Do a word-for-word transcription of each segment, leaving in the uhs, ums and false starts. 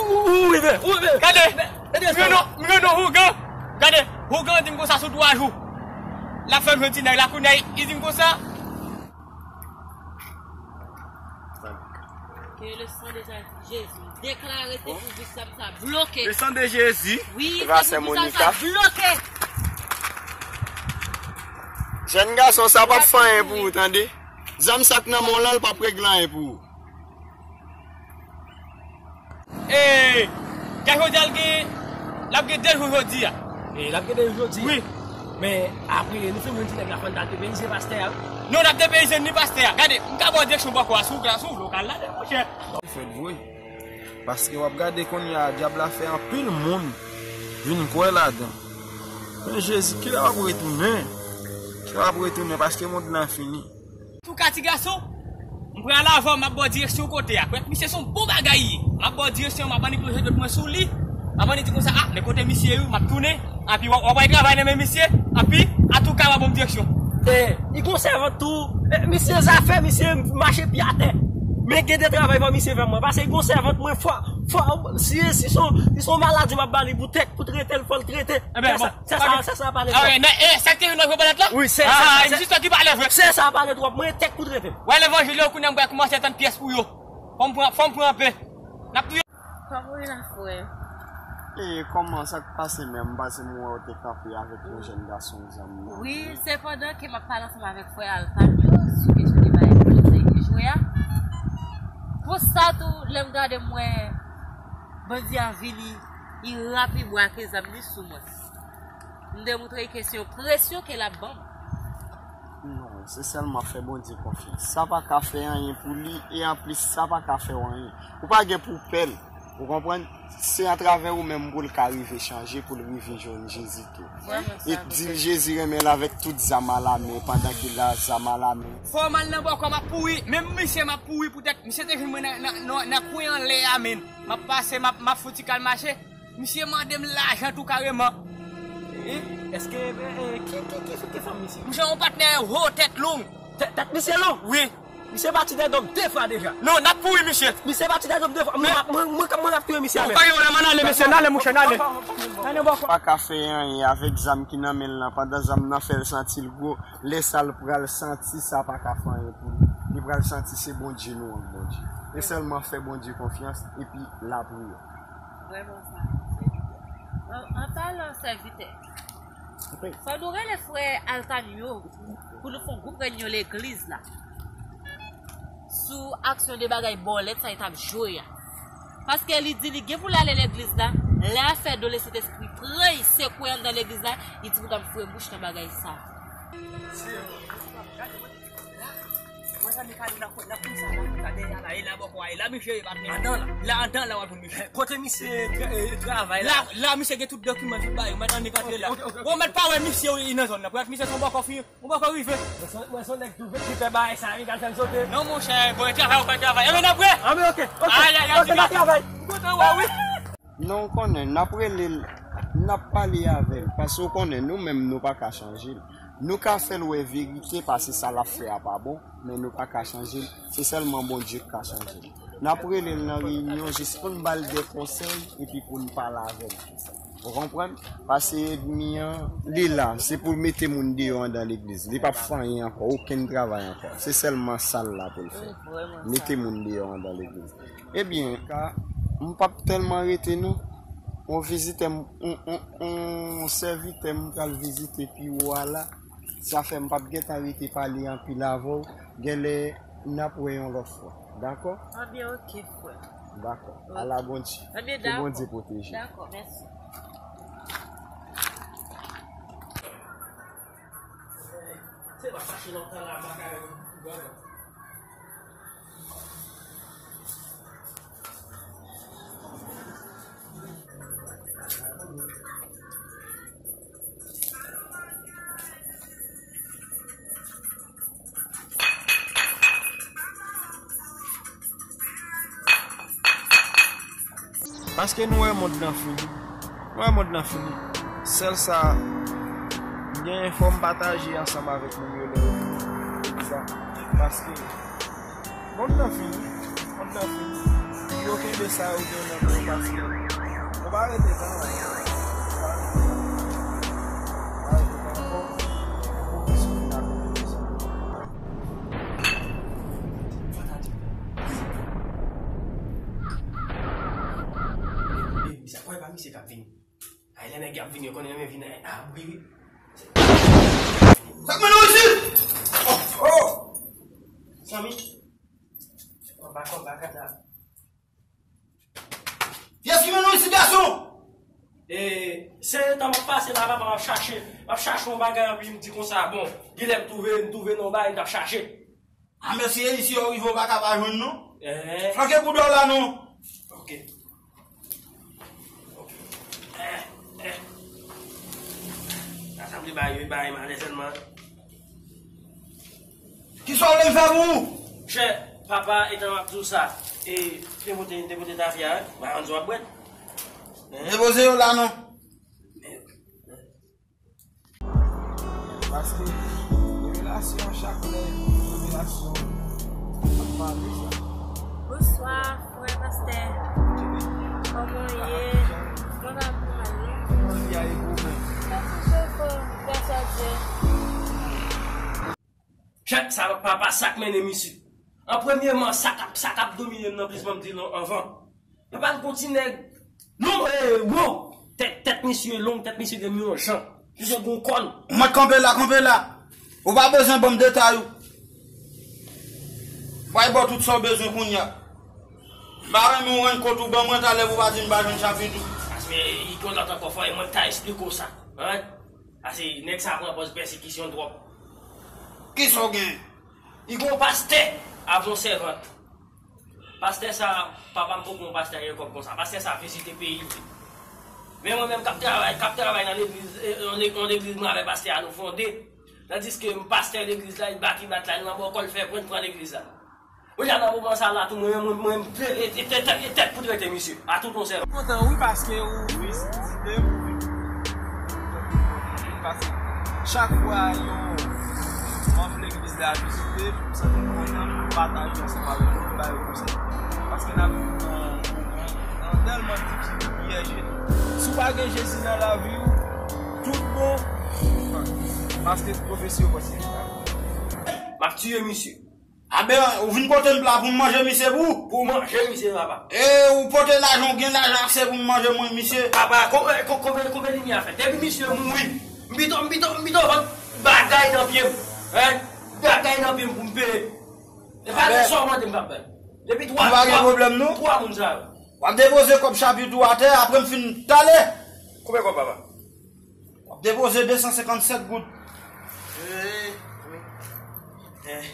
ou, ou rive, ou rive. Gade, m gen non, m gen non ougan. Gade, ougan di m konsa sou twa jou. L ap fè m jwenn ti nèg la, kounye a, li di m konsa. Que le sang de Jésus déclare te pou bisab sa bloke. Le sang de Jésus. Wi, te pou bisab sa bloke. Jèn gason, sa p ap fè anyen pou ou, tande. Zam sa k nan men w lan, l p ap regle anyen pou ou. E, kè jodi a l gen, l ap gen de jou jodi a. E, l ap gen de jou jodi a. Wi. Men, apre, nou fin jwenn ti nèg la, fò n ta depeyize pastè a, wi. Non, n ap depeyize ni pastè a. Gade, m ka ba w direksyon bò kò a, si w ka, si w vle, w ka al la, monchè. Fèt vre. Paske w ap gade kounye a, dyab la fè anpil moun vin kwè ladan. Men Jezi, kilè w ap retounen? Kilè w ap retounen? Paske mond lan fini. Antouka, ti gason, m pral avè w, m ap ba w direksyon kote a. Kwè, misye se yon bon bagay li ye. M ap ba w direksyon, m ap annik lonje dwèt mwen sou li. M ap annik di konsa, a, men kote misye ye, m ap tounen. Anpi w ap, w ap travay nan men misye. Anpi, antouka, w ap ban m direksyon. E, li gon sèvant tou. E, misye zafè, misye mache pye atè. Men gen de travay fò misye fè mwen. Paske li gon sèvant mwen fò, fò, si, si son, si son maladi m ap ba li pou tèt, pou trete l, fò l trete. Enben, bon. Sè sa, sè sa pale twòp. Ah, wi, nan, e, sa k te vin nan gwo balèt la? Wi, sè sa. Ah, e misye sa ki pale vre. Sè sa pale twòp. Mwen, tèt pou trete m. Wè, levanjil yo, kounye a m pral kòmanse tann pyès pou yo. Fò m pran, fò m pran anpe. N ap touye. Kòman w ye la, frè? E kòman, sa k pase menm? M pase m wè w te kanpe avèk yon jèn gason, zanmi mwen. Wi, sepandan ke m ap pale ansanm avèk frè Altan yo sou kesyon de bagay vòlè sa yo te jwe a. Konsa tou, lè m gade m wè bandi a vini, li rape bwa ke zam li sou mwen. M demontre kesyon presyon ke l ap ban m. Non, se sèlman fè Bondye konfyans. Sa pa ka fè anyen pou li, e anplis, sa pa ka fè w anyen. Ou pa gen pou w pè l. Ou konprann? Se atravè ou menm pou l ka rive chanje, pou l rive jwenn Jezi tou. E di l Jezi renmen l avèk tout zam alamen, pandan ke l a zam alamen. Fò m al nan bòkò, m ap pouri. Menm misye, m ap pouri poutèt misye te jwenn mwen nan, nan, nan, nan kwen anlè a, menm. M ap pase, m ap, m ap fouti kal mache. Misye mande m lajan tou kareman. Hein? Èske, eh, eh, ki, ki, ki, ki fanm misye? Misye yon patnè wo, tèt long. Tèt, tèt misye long? Wi. Misye bati dèdòm de fwa deja. Non, n ap pouri misye. Misye bati dèdòm de fwa. Mwen, mwen, mwen, mwen ap touye misye a menm. Ou pa gen wè la, ann ale mesye, ann ale mouche, ann ale. Ann ale bò. Pa ka fè anyen avèk zam ki nan men l lan, pandan zam nan fè l santi l gwo. Lè sa l pral santi sa pa ka fè anyen pou li. Li pral santi se Bondye nou an Bondye. E sèlman fè Bondye konfyans epi lapriyè. Vrèman sa. An, an palan sèvitè, fò nou rele frè Altan yo pou nou fè yon gwoup reyinyon legliz la sou aksyon de bagay bòlèt sa yo t ap jwe a. Paske li di li gen pou l ale legliz la, lè afè dole Sentespri pran l sekwe anndan legliz la, li di pou ta m fre bouch nan bagay sa. Mwen tann li ka li nan kwen, nan kwen sa la, la dèyè la, e la bòkò a, e la misye ye patnè. Andan la. La andan la w ap jwenn misye. Kote misye tra- eh, travay la? La, la misye gen tout dokiman, tout bagay. Mwen tann li ka antre la. Ok, ok, ok. Ou mèt pa wè misye wi nan zòn nan. Pou misye se yon bòkò fini, yon bòkò rive. Mwen se, mwen se yon nèg tou vit ki fè bagay sa, li ka fè m sote. Non monchè, bon travay, ou fè travay. Enben n ap wè. Anben ok, ok. Ay, ay, ay, ok, n ap travay. M kontan wè w wi. Non, w konnen, n ap rele l, n ap pale avè l, paske w konnen, nou menm, nou pa ka chanje l. Nou ka fè l wè verite, paske sa l ap fè a pa bon, men nou pa ka chanje l. Se sèlman Bondye k ka chanje l. N ap rele l nan reyinyon jis pou n ba l de konsèy, epi pou n pale avè l. Ou konprann? Paske ènmi an, li la, se pou l mete moun deyò anndan legliz. Li p ap fè anyen ankò, okenn travay ankò. Se sèlman sa l la pou l fè. Mete moun deyò anndan legliz. Ebyen, ka, m p ap tèlman rete non. On vizitè m, on, on, on sèvitè m pral vizite pi wo a la. Sa fè m p ap gentan rete pale anpil avè w. Genlè n ap wè yon lòt fwa. Dakò? Ebyen, ok, frè. Dakò. Ok. Ala Bondye. Ebyen, dakò. Ke Bondye pwoteje. Dakò, mèsi. Se pa fache lontan la, m pa ka wè. Paske nou wè mond lan fini. Nou wè mond lan fini. Sèl sa, m gen fò m pataje ansanm avèk moun yo lè yo vini. Sa, paske mond lan fini. Mond lan fini. Yo kenbe sa yo gen nan men yo paske nou pa rete tan. Nou pa rete tan ankò. Pwofesyon fin ak pwofesyon. Misye kwè pa misye k ap vini. Ay, lè nèg y ap vini, yo konnen yo renmen vin abri wi. Sa k mennen w isit? Oh! Zanmi. Konba, konba, gad la. Kiyès ki mennen w isit, gason? E, se tan m ap pase la, papa, m ap chache, m ap chache yon bagay, anpi m di konsa, bon, genlè m twouve, m twouve nan yon bagay m t ap chache. A mesye, isi yo rive, w pa ka pa jwenn non. Flanke pou dòl la non. Ok. Ok. Sa sanble bay, bay malè sèlman. Kisa w vle m fè pou ou? Chè, papa, etan m ap di w sa, e, te pote, te pote tafya, wi. Mwen ann di w ap bwèt. Depoze yo la non. Paske revelasyon chak lè, revelasyon ap pale sa. Bonswa, frè pastè. Kòman w ye? Mwen pa pi mal non. Kòman vi a ye pou ou menm? Mèsi chofè, gras a Dye. Chèf, sa papa sa k mennen m isit. An premyeman, sa k ap, sa k ap domine m nan plis, ban m di l anvan. Papa m gon ti nèg long, e, wo. Tèt, tèt misye long, tèt misye gen yon jan. Misye gon kòn. Mwen kanpe la, kanpe la. Ou pa bezwen ban m detay ou. Mwen ba w tout sa w bezwen kounye a. M pa renmen w rann kont ou ban mwen talè pou w pa di m pa jwenn chapit ou. Paske li gen lòt ankò fò e mwen k ta esplike w sa. Hein? Paske nèg sa pran pòz pèsekisyon twòp. Kisa w gen? Li gon pastè avè yon sèvant. Pastè sa, papa m poko yon pastè gen kòb konsa. Pastè sa vizite peyi l. Men mwen menm k ap travay, k ap travay nan legliz, e, yon le- yon legliz mwen avè pastè a nou fonde. Tandiske m pastè legliz la, li bat, li bat la, li nan bòkò, l fè pran, pran legliz la. Kounye a nan moman sa la tou, mwen, mwen, mwen, e, e, tèt, tèt, tèt pou trete misye. A tout yon sèl. Kontan wi paske ou vizite m. Paske chak fwa yon manm legliz la vizite m, m santi m kontan pou m pataje ansanm avèk yo, pou m ba yo konsèy. Paske n ap viv nan yon moman nan tèlman difisil pou yè jeni. Si w pa gen Jezi nan lavi w, tout bon, paske pwofesi yo pase. M ap tiye misye. Aben, ou vin pote m pla pou m manje misye pou ou? Pou manje misye, papa. E ou pote lajan, ou gen lajan ase pou m manje mwen misye? Papa, ko- e, ko- konbyen konbyen limyè a fè? Depi misye mouri, m pito, m pito, m pito vann bagay nan pye m. Hein? Bagay nan pye m pou m peye. E pa de sa w mande m p ap bay. Depi twa, twa, twa moun sa yo. W ap depoze kòb chapit ou atè, apre m fin tale. Koupe kòb, papa. W ap depoze de san senkann sèt goud. Eh, wi. Eh.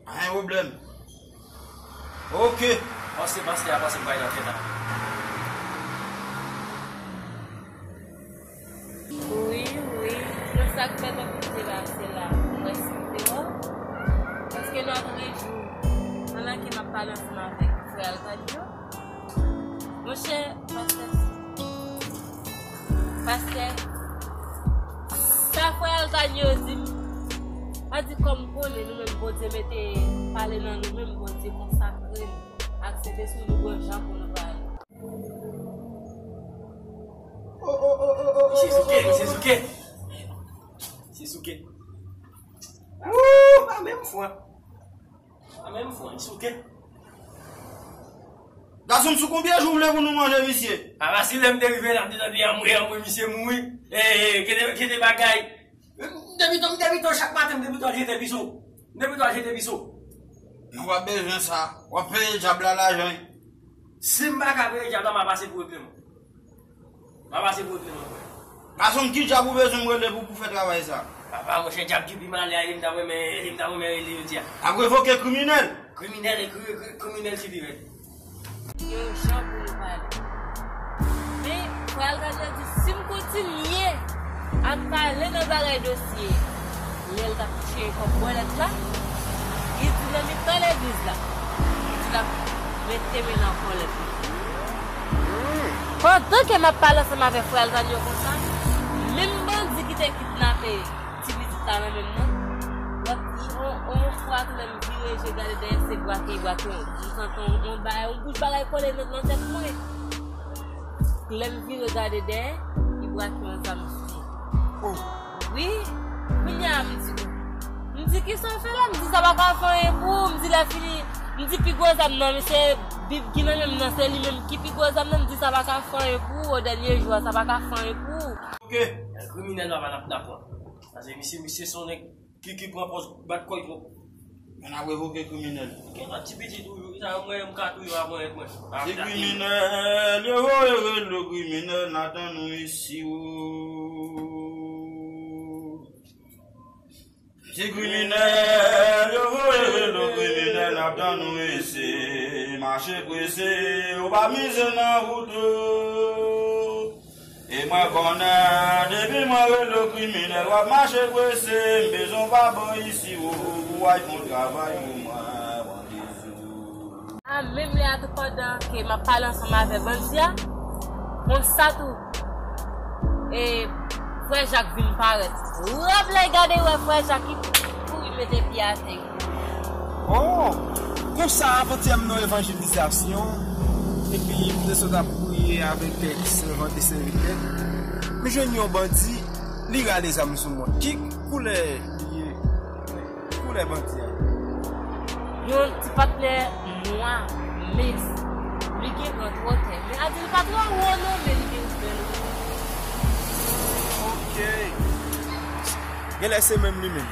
Pa gen pwoblèm. Ok. Pase, pase, pase, bay nan tèt la. Wi, wi. Mwen sa k fè m ap koute la, se la. Mwen si te wè. Paske lòt jou, pandan ke m ap pale ansanm avèk frè Alvanio, monchè, pastè, pastè, sa frè Alvanio di m, pa di kòm konnen nou menm Bondye mete pale nan nou menm, Bondye konsakre nou, aksepte sou nou bon jan pou nou pale. Misye souke, misye souke. Misye souke. Wouw, pa menm fwa. Pa menm fwa, misye souke. Gason, sou konbyen jou w vle pou nou manje misye? Papa, si lè m te rive la, m te tande anmwe, anmwe, misye mouri. E, e, kite, kite bagay. M te pito, m te pito chak maten, m te pito al jete piso. M te pito al jete piso. Men w ap bezwen sa. W ap peye dyab la lajan. Si m pa ka peye dyab la, m a pase pou regle mwen. M a pase pou regle mwen, frè. Gason, ki dyab ou bezwen m rele pou, pou fè travay sa? Papa, monchè, dyab ki pi malè a, li m ta renmen, li m ta renmen rele jodi a. Ap revoke kriminèl. Kriminèl e kri-, kri-, kriminèl ki pi rèd. Gen yon jan pou nou pale. Men, frè Alvanio di, si m kontinye ap pale nan bagay dosye, lè l t ap touche kòb bòlèt la, li di nan mitan legliz la, li di l ap mete men nan kòlèt li. Pandan ke m ap pale ansanm avèk frè Alvanio konsa, menm bandi ki te kidnape ti pitit la nan men m nan, lòt, yon, yon fwa tou lè m vire je gade dèyè, se brake, brake yon, m santi yon, yon bagay, yon bouch bagay kole nan, nan tèt mwen. Lè m vire gade dèyè, li brake yon zam sou mwen. Wi, kounye a m di, m di, "Kisa w fè la?" M di, "Sa pa ka fè anyen pou ou." M di, "Lè fini," m di, "pi gwo zam nan, men se Bib ki nan men m nan, se li menm ki pi gwo zam nan." M di, "Sa pa ka fè anyen pou ou, o dènye jou a, sa pa ka fè anyen pou ou." Ok. Kriminèl la pa t ap dakò. Paske misye, misye se yon nèg ki, ki pran pòz bat kò l twòp. Men n ap revoke kriminèl. Gen lòt ti pitit toujou, sa yo mwen, m ka touye w avè èt mwen. Ti kriminèl, yo voye rele kriminèl, n ap tann ou isi, o. Ti kriminèl, yo voye rele kriminèl, n ap tann ou isi. Mache prese, ou pa mize nan wout ou. E mwen konnen, depi mwen rele w kriminèl, w ap mache prese, m bezwen w pa bò isi, ou, ou al fè yon travay pou mwen, bandi sou. A menm lè a tou, pandan ke m ap pale ansanm avè bandi a, konsa tou, e, frè Jak vin parèt. Rap lè gade, wè frè Jak ki kouri mete pye atè. Oh! Konsa, avantyè m nan evanjelizasyon, epi m te sot ap priye avèk kèk sèvant e sèvitè, m jwenn yon bandi, li rale zam sou mwen. Ki koulè li ye? Fè bandi a. Yon ti patnè nwa, mens. Li gen gran twò tè. Men Adil pa twò wo non, men li gen bèl wo. Ok. Genlè se menm li menm.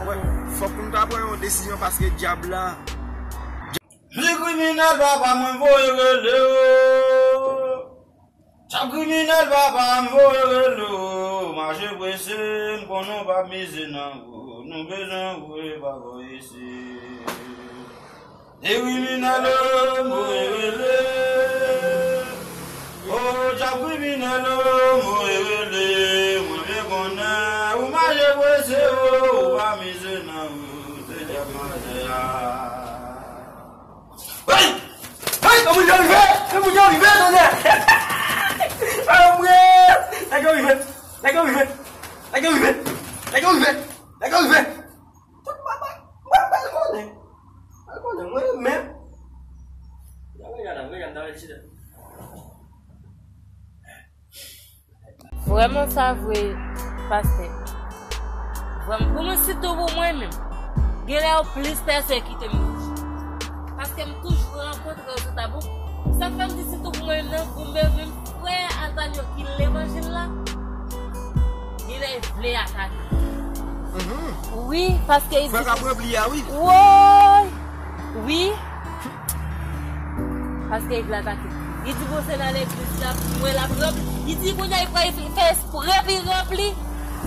Wè, fòk nou ta pran yon desizyon paske dyab la. Li kriminèl, papa, mwen voye rele w. Sa kriminèl, papa, m voye rele w. Mache prese, m konnen w p ap mize nan wout. Nou bezwen wout, pa voye isit. Li kriminèl, m voye rele. O, sa kriminèl, m voye rele. Mwen vle konnen, ou mache prese, o, ou pa mize nan wout. Se dyab mantè a. Hey! Hey! Yon moun yo rive! Yon moun yo rive, tonnè! Ay, mwen! Nèg yo rive! Nèg yo rive! Nèg yo rive! Nèg yo rive! Nèg yo rive! Tout papa! Mwen, mwen konnen! Mwen konnen, mwen menm! Gade, gade, gade, gade, chita. Vrèman sa vre, pastè. Vrèman, pou mwen, sitou pou mwen menm, genlè yo plis pèsekite m toujou. Paske m toujou rankontre yo sou tabou. Sa k fè m di sitou pou mwen menm nan, pou m bezwen frè Atanyo ki levanjil la, genlè vle atake. Mhm. Wi, paske li di. Frè k ap ranpli a, wi. Woy! Wi. Paske li vle atake. Li di bon se nan legliz la pou mwen l ap ranpli. Li di kounye a li pral fè espre pou li ranpli.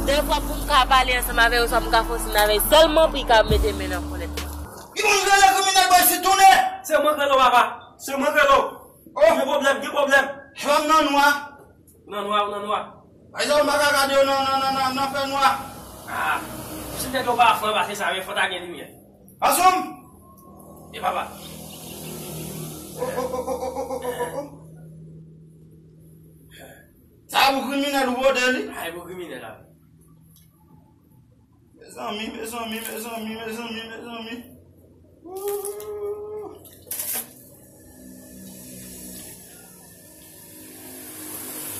Dèfwa pou m ka pale ansanm avè yo, swa m ka fè yon siy avè yo, sèlman pou li ka mete men nan kòlèt mwen. Ki moun rele kriminèl bandi tounen? Se mwen k rele w, papa. Se mwen k rele w. Oh! Gen pwoblèm, gen pwoblèm. Jwè m nan nwa. Ou nan nwa, ou nan nwa. Ayizò, m pa ka gade yo nan, nan, nan, nan, nan fè nwa. Ah, si tèt yo pa fran pase sa, men fò ta gen limyè. Ansanm! E papa. Oh, oh, oh. Sa pou kriminèl ou pote li? Ay, pou kriminèl la. Mezanmi, mezanmi, mezanmi, mezanmi, mezanmi. Ooh.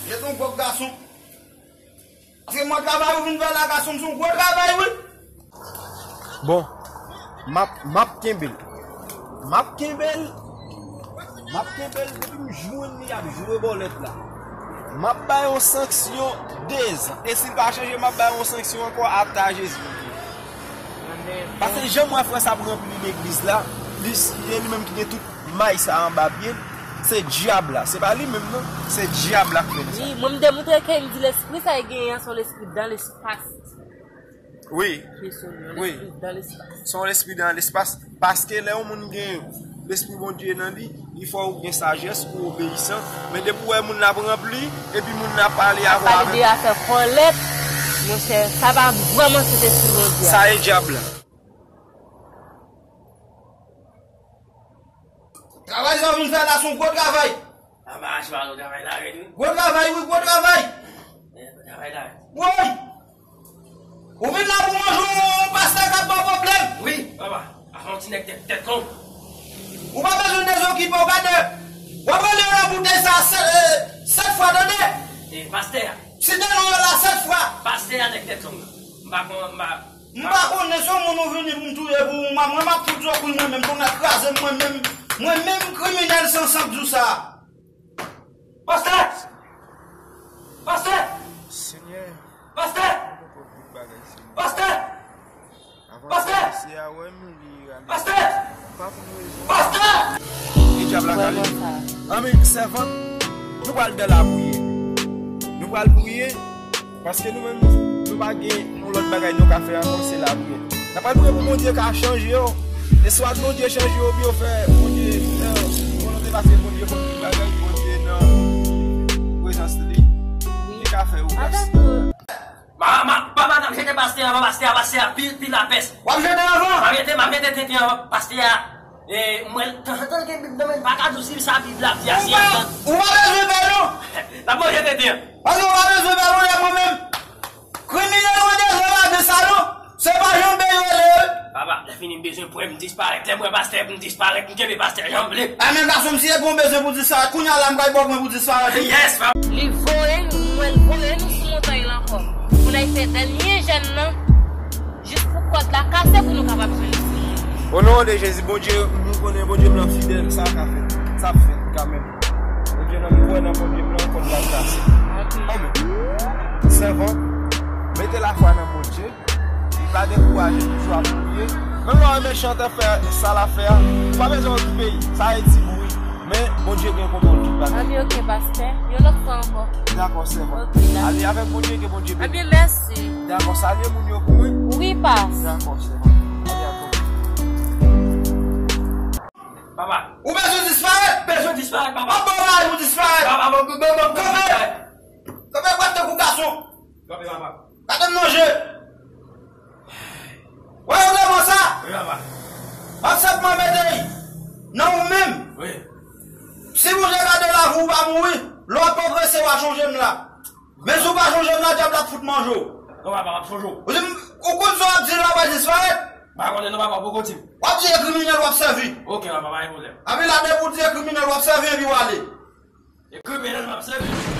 Jete yon gwòg gason. Paske mwen travay ou vin fè la gason, m se yon gwo travay, wi. Bon, m ap, m ap kenbe l. M ap kenbe l. M ap kenbe l depi m jwenn li ap jwe bòlèt la. M ap bay yon sanksyon dezan. E si l pa chanje, m ap bay yon sanksyon ankò ata Jezi. Paske jan m wè frè sa ap ranpli legliz la, li, se li menm ki gen tout may sa anba pye l, se dyab la. Se pa li menm non, se dyab la k fè l sa. Wi, mwen m demontre ke m di lespri sa e genyen an, se yon lespri dans l'espace. Wi. Ke se yon lespri dans l'espace. Se yon lespri dans l'espace. Paske lè yon moun gen lespri Bondye nan li, li fè w gen sajès, ou obeyisan. Men depi w wè moun nan ap ranpli, epi moun nan ap pale avè w. Ap pale de afè kòlèt, monchè, sa pa vrèman Sentespri Bondye a. Sa e dyab la. Travay sa w vin fè la se yon gwo travay. Anba achval ou travay la rèd wi. Gwo travay wi, gwo travay. Eh, travay la rèd. Woy! Ou vin la pou manje yon pastè k ap ba w pwoblèm. Wi, papa. Avan yon ti nèg tèt, tèt long. Ou pa bezwen dezokipe w, gade. W ap rele yo nan boutèy sa sèt, eh, sèt fwa, tande. Eh, pastè a. Site non yo la sèt fwa. Pastè a nèg tèt long nan. M pa kon, m pa M pa konnen se yon moun ou vini pou m touye pou ou, mwen, mwen m ap fout zòkouy mwen menm, tonnè kraze m mwen menm, mwen menm kriminèl san san k di w sa. Pastè! Pastè! Senyè, pastè! Mwen poko bout bagay, Senyè. Pastè! Avan pastè! Mesye a wè m, li rale. Pastè! Pa pou rezon. Pastè! E dyab la kale. Vrèman sa. Anben, sèvant, nou pral dan lapriyè. Nou pral priye. Paske nou menm, nou pa gen yon lòt bagay nou ka fè ankò, se lapriyè. N ap pral priye pou Bondye ka chanje yo. E swa Bondye chanje yo, oubyen yo fè Bondye nan volonte, paske Bondye konn tout bagay, Bondye nan prezans li. Li ka fè yo gras. Ma, ma, pa madanm jete pastè a, pastè a, pastè a, pi, pi lapès. W ap jete anvan? M ap jete, m ap jete tenten anvan, pastè a. E, mwen, tanzantan l gen Bib nan men l, m pa ka di w si sa Bib la ap di a, si... Ou pa, ou pa bezwen pè non. L ap manje tenten an. Paske ou pa bezwen pè non, lè mwen menm. Kriminèl mwen deja lage sa non. Se pa Janbe yo rele yo. Papa, lè fini m bezwen pwen m disparèt. Lè m wè pastè pou m disparèt, m kenbe pastè jan m vle. A men gason m, si e pou m bezwen pou disparèt, kounye a la m pral ba w pwen pou disparèt wi. Yes, papa. Li voye nou, mwen l voye nou sou montay la ankò. Pou n al fè dènye jèn nan. Jis pou Kòd la kase pou nou kapab jwenn li. O non de Jezi, Bondye, nou konnen Bondye m nan fidèl, sa ka fèt. Sa ap fèt kanmenm. Bondye nan, m kwè nan Bondye m nan, kòd la kase. Amèn. Sèvant, mete lafwa nan Bondye. Li pa dekouraje, toujou ap priye. Menm lè w wè mechan an fè sa l ap fè a, ou pa bezwen okipe li. Sa e ti bri. Men Bondye gen kontwòl tout bagay. Anben, oke, pastè. Yon lòt fwa ankò. Dakò, sèvant. Oke, dakò. Ale avèk Bondye, ke Bondye beni. Anben, mèsi. Dakò, salye moun yo pou mwen. Wi, pas. Dakò, sèvant. Ale avèk Bondye. Papa. Ou bezwen disparèt? Bezwen disparèt, papa. Papa, ou bezwen disparèt? Papa, bon, bon, bon, bon, disparèt. Kanpe, kanpe, kanpe, tankou gason. Kanpe, papa. Gade m nan je. Wè règleman sa? Wi, papa. M ap senpman mete l nan ou menm. Wi. Si Bondye gade lavi w, ou pa mouri, lè w ap pwogrese, w a chonje m la. Men si w pa chonje m la, dyab la ap fout manje w. Non, papa, m ap chonje w. Ou di m, ou konn sa w ap di la, w ap disparèt? M pa konnen non, papa, ou poko di m. W ap di e kriminèl w ap sèvi. Oke, papa, pa gen pwoblèm. Epi la, depi w di e kriminèl w ap sèvi, epi w ale. E kriminèl m ap sèvi.